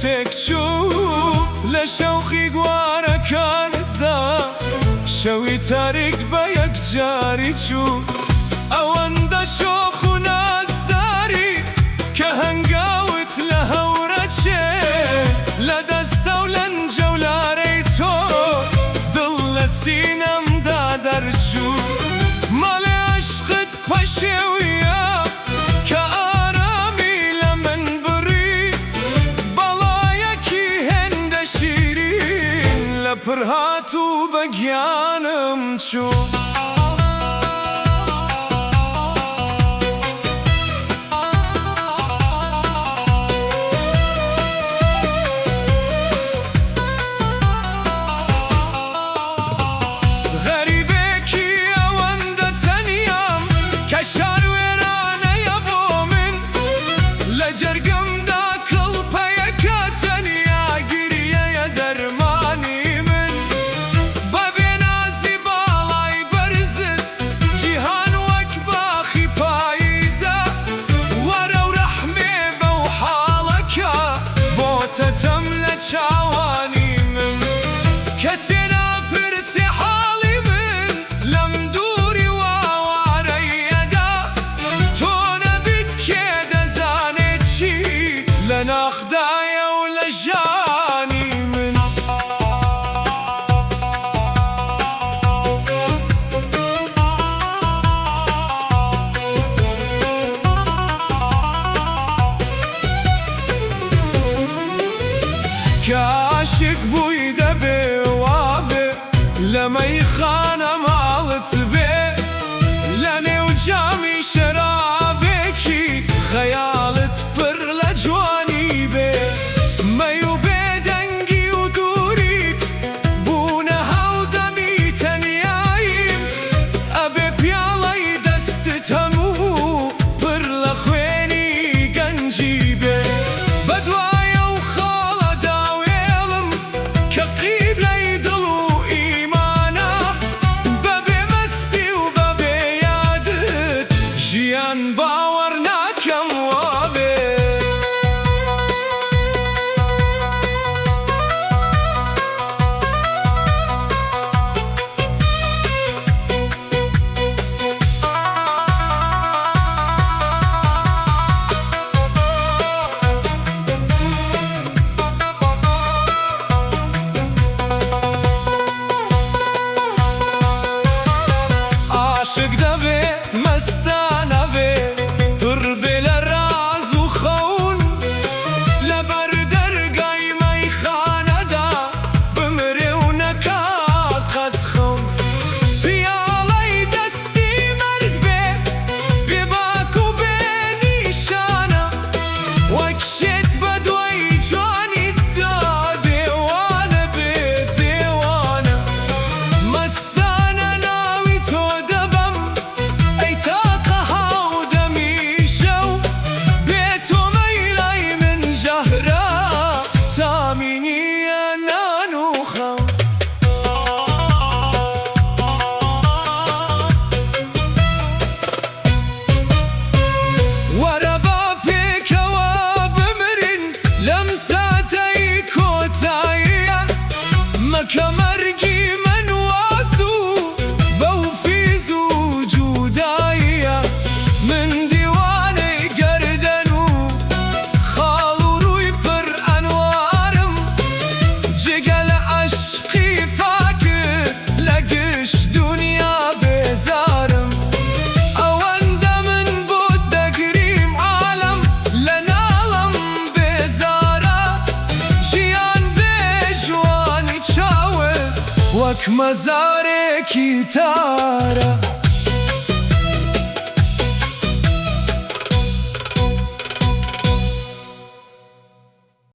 تێکچوو لە شەوقی گوارەکانتدا، شەوی تاریک بە یەکجاری چوو. ئەوەندە شۆخ و نازداری کە هەنگاوت لە هەورەچێ، لە دەستە و لەنجە و لارەی تۆ دڵ لە سینەمدا دەرچوو. ماڵێ عەشقت پەشێوییە کە ئارامی لە من بڕی، بەڵایەکی هێندە شیرین لەپڕ هات و بە گیانم چوو. غەریبێکی ئەوەندە تەنیام کە شار وێرانەیە بۆ من، لە جەرگمدا کڵپەیەکە تەنیا گریەیە دەرمانی من. بە بێنازی باڵای بەرزت جیهان وەک باخی پاییزە، وەرە و ڕەحمێ بەو حاڵەکە بۆتە تەم لە چاوانی من. کەسێ ناپرسێ حاڵی من لەم دووری و ئاوارەییەدا، تۆ نەبیت کێ دەزانێ چی لە ناخدایە و لە ژانی من. کە عاشق بووی دەبێ وابێ، لە مەیخانە ماڵت بێ، لە نێو جامی شەرابێکی خەیاڵت پڕ لە جوانی بێ. مەی و بێدەنگی و دووریت بوونە هاودەمی تەنیاییم، ئەبێ پیاڵەی دەستت هەموو پڕ لە خوێنی گەنجی بێ. بەدوای ئەو خاڵەدا وێڵم کە قیبلەی دڵ و ئیمانە، بەبێ مەستی و بەبێ یادت ژیان باوەڕ ناکەم وابێ. عاشق دەبێ مەستانە بێ، پڕ بێ لە ڕاز و خەون، لەبەر دەرگای مەیخانەدا بمرێ و نەکا قەت خەون. پیاڵەی دەستی مەرگ بێ، بێباک و بێ نیشانە، وەک شێت بە دوای جوانیتدا دێوانە بێ دێوانە. مەستانە ناوی تۆ دەبەم ئەی تاقە هاودەمی شەو، بێ تۆ مەیلای من ژەهرە تامی نییە نان و خەو. وەرە با پێکەوە بمرین لەم ساتەی کۆتاییە، مەکە مەرگی من وازوو بەو فیز و جوداییە. من دیوانەی گەردەن و خاڵ و ڕووی پڕ ئەنوارم، جگە لە عەشقی پاکت لە گشت دونیا بێزارم. ئەوەندە من بۆت دەگریم عالەم لە ناڵەم بێزارە، ژیان بێ ژوانی چاوت وەک مەزارێکی تارە.